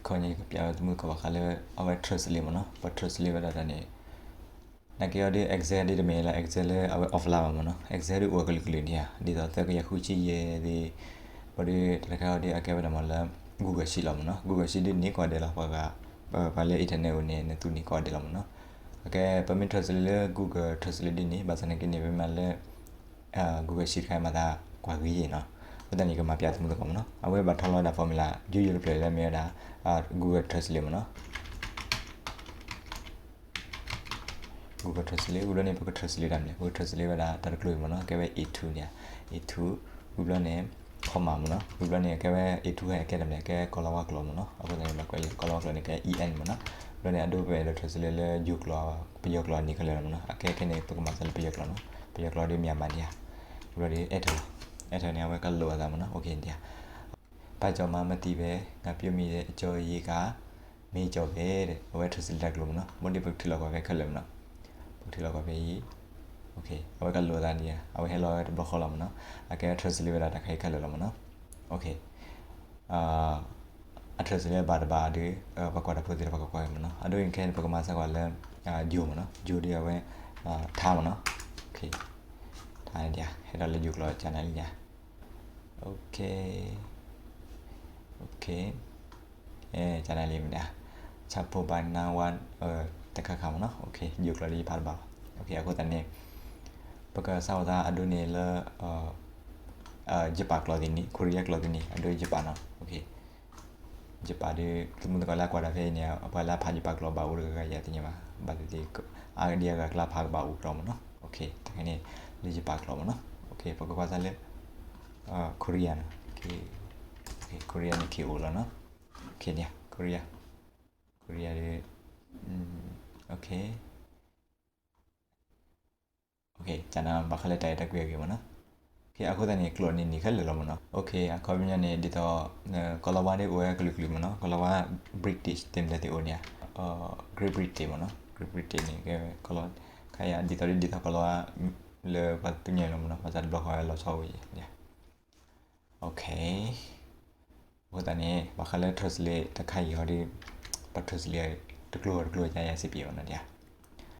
ခီညါကပျးဝဲသမုၣ်ကီးဘၣ်ဃးလၢ အဝဲ translate မ့ၢ်နီၤ, ပှၤ translate ဝဲဒၣ်တၢ်န့ၣ် နာ်က့အီၤဒ် Excel ဒ်တမ့ၢ်လၢ Excel လၢအဝဲ offline ဘၣ်မ့ၢ်နီၤ, Excel ဒ်အိၣ်ဝဲကလုာ်ကလုာ်န့ၣ်ဧါ, ဒ်သိးသၢကယၤဃုဆံယဲၢ်သ့ၣ်, ဘၣ်ဒီးတၢ်တခါအီၤဒ်အကဲဝဲဒၣ်မ့ၢ်လၢ Google Sheet လီၤမ့ၢ်နီၤ, Google Sheet ဒ်န့ၢ်ကိးဂၤဒဲးလီၤ, ပှၤဂၤ ပှၤလၢ internet အိၣ်န့ၣ် နသူန့ၢ်ကိးဂၤဒဲးလီၤမ့ၢ်နီၤ, အကဲ ပမ့ၢ် translate လၢ Google Translate ဒ်န့ၣ် ဘၣ်ဆၣ်နာ်က့န့ၣ် ပမ့ၢ်လၢ Google Sheet တခါမၤသးကွၢ်ဂ့ၤယဲၢ်နီၤ, အဃိသတးန့ၣ် ကမၤပျးသမုၣ်သကိးမ့ၢ်နီၤ, အဝဲဘၣ်ထီၣ်လီၤဝဲဒၣ် formula ယိယိတဖျၢၣ်လၢမ့ၢ်ဝဲဒၣ် Google Translate မ့ၢ်နီၤ. Google Translate ဝံၤဘျီန့ၣ် ပက translate တၢ်မနုၤလဲၣ်, ပက translate ဝဲဒၣ်တၢ်တကျိၤအံၤမ့ၢ်နီၤ, ကဲဝဲ A two န့ၣ်ဧါ, A two ဝံၤဘျီန့ၣ် comma မ့ၢ်နီၤ, ဝံၤဘျီန့ၣ် ကဲဝဲ A two ဟဲကဲတၢ်မနုၤလဲၣ်, ကဲကီၤလၤဝါကျိာ်မ့ၢ်နီၤ, အဃိသတးန့ၣ် ဘၣ်ကွဲးလၢကီၤလၤဝါကျိာ်န့ၣ် ကဲ E N မ့ၢ်နီၤ, ဘျီန့ၣ် အဒိပအဲၣ်ဒိး translate လၢယိၤကျိာ် ပယီၤကျိာ်န့ၣ်ခဲလၢာ်လီၤမ့ၢ်နီၤ, အကဲခဲန့ၣ် ပကမၤသးလၢပယီၤကျိာ်နီၤ, ပယီၤကျိာ်ဒီး မြန်မာ န့ၣ်ဧါ, ဘျီဒီး enter လီၤ, enter န့ၣ် အဝဲကလိာ်အသးမ့ၢ်နီၤ, OK န့ၣ်ဧါ. ဘာကြောင့်မှမသိပဲ ငါပြုမိတဲ့ အကြောင်းရင်းက မင်းကြောင့်ပဲ အဝဲ translate တၢ်ကျိၤမ့ၢ်နီၤ, ဘၣ်ဒီးပကထုးလီၤကွၢ်ဖဲခဲလၢာ်မ့ၢ်နီၤ, ပကထုးလီၤကွၢ်ဖဲအံၤ, အဝဲကလိာ်အသးန့ၣ်ဧါ, အဝဲဟဲလီၤဝဲတဘျီဃီလီၤမ့ၢ်နီၤ, အကဲ translate ဝဲဒၣ်တၢ်ခါအံၤခဲလၢာ်လီၤမ့ၢ်နီၤ, OK အ translate ဘၣ်တဘၣ်ဒီး ပှၤကွၢ်တၢ်ဖိသ့ၣ်တဖၣ်ကကွၢ်က့ၤမ့ၢ်နီၤ, အဒိအံၤခဲန့ၣ် ပကမၤစၢၤကွၢ်လၢ ယိၤမ့ၢ်နီၤ, ယိၤဒီးအဝဲ ထါမ့ၢ်နီၤ, ထါန့ၣ် ဟဲဒီးလၢယိၤကျိာ် channel လံဧါ, OK, OK, ကနလံမ့ၢ်ဒၣ်, ဆၣ်ဖိဘၣ်နါဝါ တခါခါမ့ၢ်နီၤ, ယိၤကျိာ်ဒီးယဖးတဘၣ်ဘၣ်, အဃိသတးန့ၣ် ပကစးထီၣ်သးအဒိန့ၣ်လၢ ယပၣ်ကျိာ်သ့ၣ်န့ၣ် Korea ကျိာ်သ့ၣ်န့ၣ် အဒိယပၣ်နီၤ, ယပၣ်ဒီး သမုၣ်သကိးလၢအကွၢ်တၢ်ဖဲအံၤန့ၣ် ပှၤလၢအဖးယပၣ်ကျိာ်ဘၣ်အိၣ်တဂၤဂၤယၤတသ့ၣ်ညါဘၣ်, ဘၣ်သ့ၣ်သ့ၣ် အါဒံအါဂၤကျါဖးကဘၣ်အိၣ်ကျိာ်မ့ၢ်နီၤ, တခါန့ၣ် လၢယပၣ်ကျိာ်မ့ၢ်နီၤ, ပကကွၢ်စၢၤလၢ Korea နီၤ, Korea န့ၣ် K အိၣ်လီၤနီၤ, Korea, Korea ဒီး ကန ဘၣ်ဃးလၢတၢ်အဲၣ်တၢ်ကွံအဂ့ၢ်မ့ၢ်နီၤ, အဃိသတးန့ၣ် ကျိာ်န့ၣ်န့ၢ်ခဲလၢာ်လီၤမ့ၢ်နီၤ, အခီပညီန့ၣ် ဒ်သိး ကီၤလၤဝါဒ်အိၣ်ဝဲကလုာ်ကလုာ်မ့ၢ်နီၤ, ကီၤလၤဝါ British သ့ၣ်မတၤသ့ၣ်အိၣ်န့ၣ် Great Britain မ့ၢ်နီၤ, Great Britain န့ၣ် ကဲဝဲကီၤလၤဝါ ခါယၤ ဒ်သိးဒ်သိးကီၤလၤဝါ လၢပှၤသ့ၣ်ညါလီၤမ့ၢ်နီၤ, ဘၣ်ဆၣ်တဘျီဃီလီၤဆီအိၣ်ယဲၢ်, OK အဃိသတးန့ၣ် ဘၣ်ဃးလၢ translate တခါအံၤဟီဒီး ပှၤ translate တကျိၤတကျိၤယါယါစ့ၢ်ကီးမ့ၢ်နီၤ,